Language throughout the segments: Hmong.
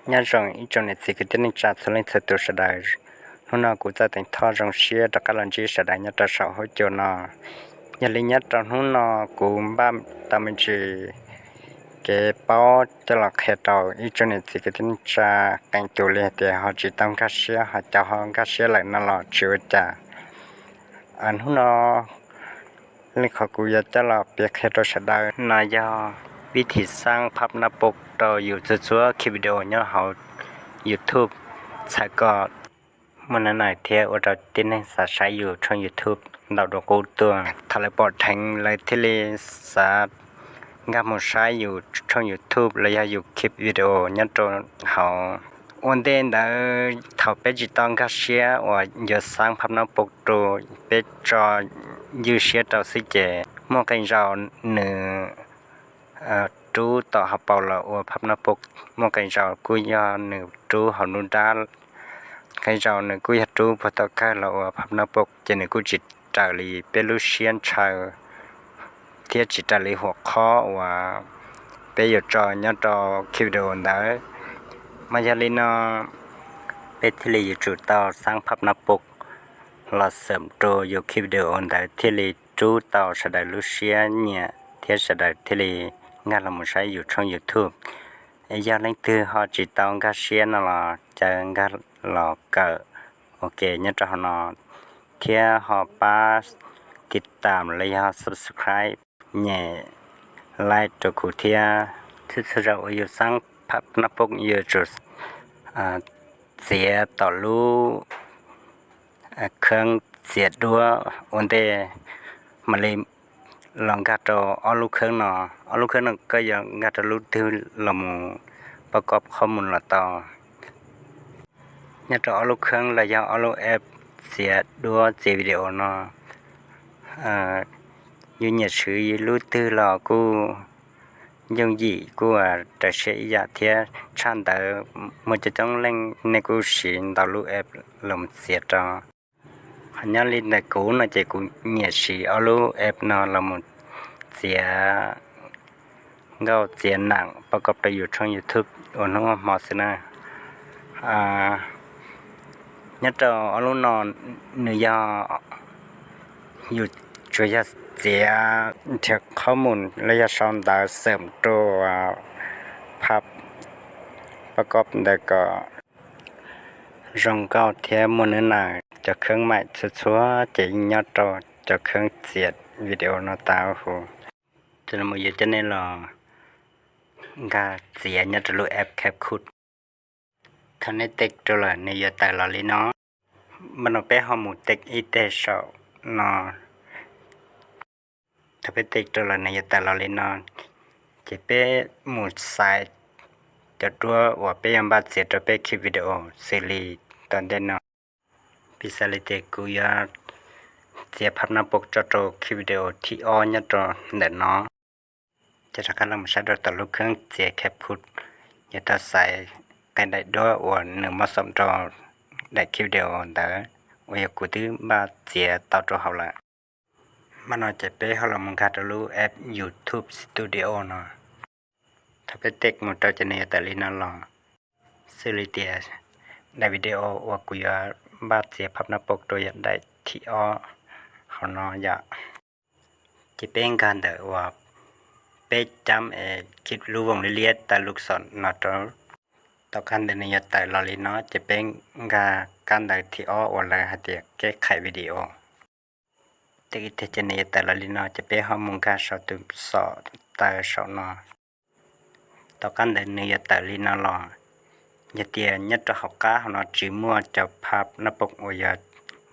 Nyob zoo ib tsoom niam txiv kwv tij neej tsa txhua leej txhua tus sawv daws. Hnub no kuv Txawj Teev Thoj zoo siab rov qab los ntsib sawv daws nyob rau saum huab cua no. Yog li nyob rau hnub no kuv npaj tau me ntsis kev paub coj los qhia rau ib tsoom niam txiv kwv tij neej tsa qee tus li hais tias ho tsis tau nkag siab, ho cov ho nkag siab lawm no los tsis ua cas. Hnub no li qhov kuv yuav coj los piav qhia rau sawv daws no yog vib thim xaab phab nab pau rau yus txhua txhua ki video nyob hauv YouTube, txhais kom muaj nab nawm thiab ua rau tib neeg xav saib yus tshooj YouTube ntau dua qub tuaj. Thaum lawv pom dheev lawv thiaj li xav nkag mus saib yus tshooj YouTube los yog yus ki video nyob rau hauv. Ua ntej ntawd thaum peb tsis tau nkag siab uas yuav xaab phab nab pau rau, peb tso ywj siab rau xwb ces muaj qee zaus nws rub tom hauv paus los ua phab nab pau, muaj qee zaus kuj yog nws rub hauv nruab nrab, qee zaus nws kuj yog rub puag tom kawg los ua phab nab pau ces nws kuj tsis raws li peb lub siab ntshaw thiab tsis raws li huam qhob uas peb yuav tso nyob rau ki video ntawd. Mas yog li no peb thiaj li yuav tsum tau xaab phab nab pau los xeem rau yus ki video ntawd thiaj li rub tau sawv daws lub siab nyiam thiab sawv daws thiaj li nkag los mus saib yus tshooj YouTube. Yog leej twg ho tsis tau nkag siab no los caw nkag los kawm ua ke nyob rau hauv no thiab ho pab tiv tam los yog subscribe, nyem like rau kuv thiab. Txhua txhua zaus uas yus xaab phab nab pau yus tsum txiav tom lub kheeb txiav duab ua ntej mam li los nkag rau ob lub kheeb no. Ob lub kheeb no koj yuav nkag rau lub twg los mus pab kob qhob mus los tau. Nyob rau ob lub kheeb los yog ob lub app txiav duab txiav video no, yus nyiam swv lub twg los kuj yooj yim kuj raws siab ib yam thiab. Tshaj ntawd muaj coob coob leej nej kuj siv ntau lub app los txiav rau. Ho nyob li ntawm kuv no ces kuv nyiam siv ob lub app no los mus txiav nkauj txiav nam pab kob rau yus tshooj YouTube ua hnub ua hmo xwb na. Nyob rau ob lub no nws yog yus tsuas yog txiav nrhiav qhob mus los yog sau ntawv xeem rau phab pab kob ntawd kom zoo nkauj thiab muaj nab nawm. Cov kheeb maim txhua txhua ces yeej nyob rau cov kheeb txiav video no tag huv. Ces los yog coj nej los nkag txiav nyob rau lub app CapCut. Thaum nej teb rau lawm nws yuav tawm los li no. Npaj no peb ho mus teb ib teg saum no. Thaum peb teb rau lawm nws yuav tawm los li no, ces peb mus xaiv cov duab uas peb yuav npaj txiav rau peb ki video xws li tom ntej no. Piv xam li tias kuv yuav txiav phab nab pau tso rau ki video thib ob nyob rau ntawm no. Ces rov qab los saib rau tom lub kheeb txiav CapCut, yuav tau xaiv qee daim duab uas nws mob xoom rau daim ki video ntawd uas yog kuv twb npaj txiav tau rau hauv lawm. Npaj no ces peb ho los mus nkag rau lub app YouTube Studio no. Thaum peb teb mus rau ces nws yuav tawm li no los, xws li tias daim video uas kuv yuav npaj txiav phab nab pau rau yog daim thib ob hauv no yom. Ces peb nkag ntawm uas peb cab es khi lub voos liab liab tas lus xom no rau. Tom qab ntawd nws yuav tawm los li no ces peb nkag kab ntawv thib ob uas lawv hais tias keb qhais video. Teb ib teg ces nws yuav tawm los li no ces peb ho mus nkag saum tus xom taw saum no. Tom qab ntawd nws yuav tawm li no los. Yog tias nyob rau hauv qab hauv no tsis muaj cov phab nab pau uas yog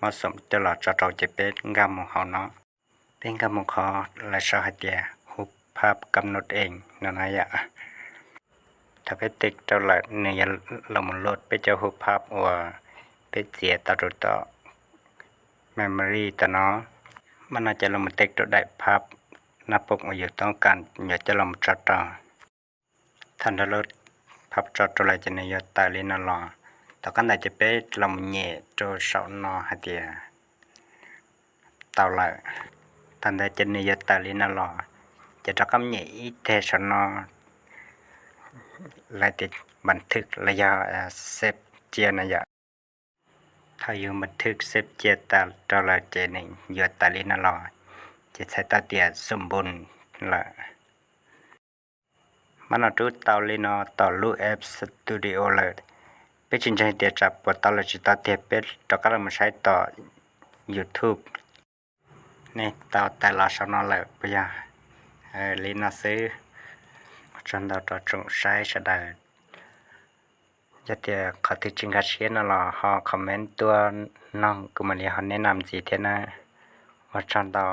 mob xoom coj los tso rau ces peb nkag mus hauv no. Peb nkag mus qhov lawv sau hais tias hu phab kam nod ees no na yom. Thaum peb teb rau lawm nws yuav los mus load peb cov hu phab uas peb txiav tau rau tom memory tom no. Npaj no ces los mus teb rau daim phab nab pau uas yus toob kas yuav coj los mus tso rau. Thaum nrog load phab tso rau lawm ces nws yuav tawm li no los. Tom qab ntawd ces peb los mus nyem rau saum no hais tias tau lawm. Thaum ntawd ces nws yuav tawm li no los, ces rov qab nyem ib teg saum no. lawv tias npa thwj los yog xep cia no yom. Thaum yus npa thwj xep cia tas rau lawm ces nws yuav tawm li no los, ces txhais tau tias xum npun lawm. Mas no rub tau li no tom lub App Studio lawm. Peb tsis ntseeg tias tsam puas tau los tsis tau tiag, peb rov qab los mus saib tom YouTube. Nej tau tawm los saum no lawm puas yog? Li no xwb. Ua tsaug ntau rau tsoom saib sawv daws. Yog tias qhov twg tsis nkag siab no los ho comment tuaj noog kuv mam li ho neb nam ntxiv thiab na. Ua tsaug ntau.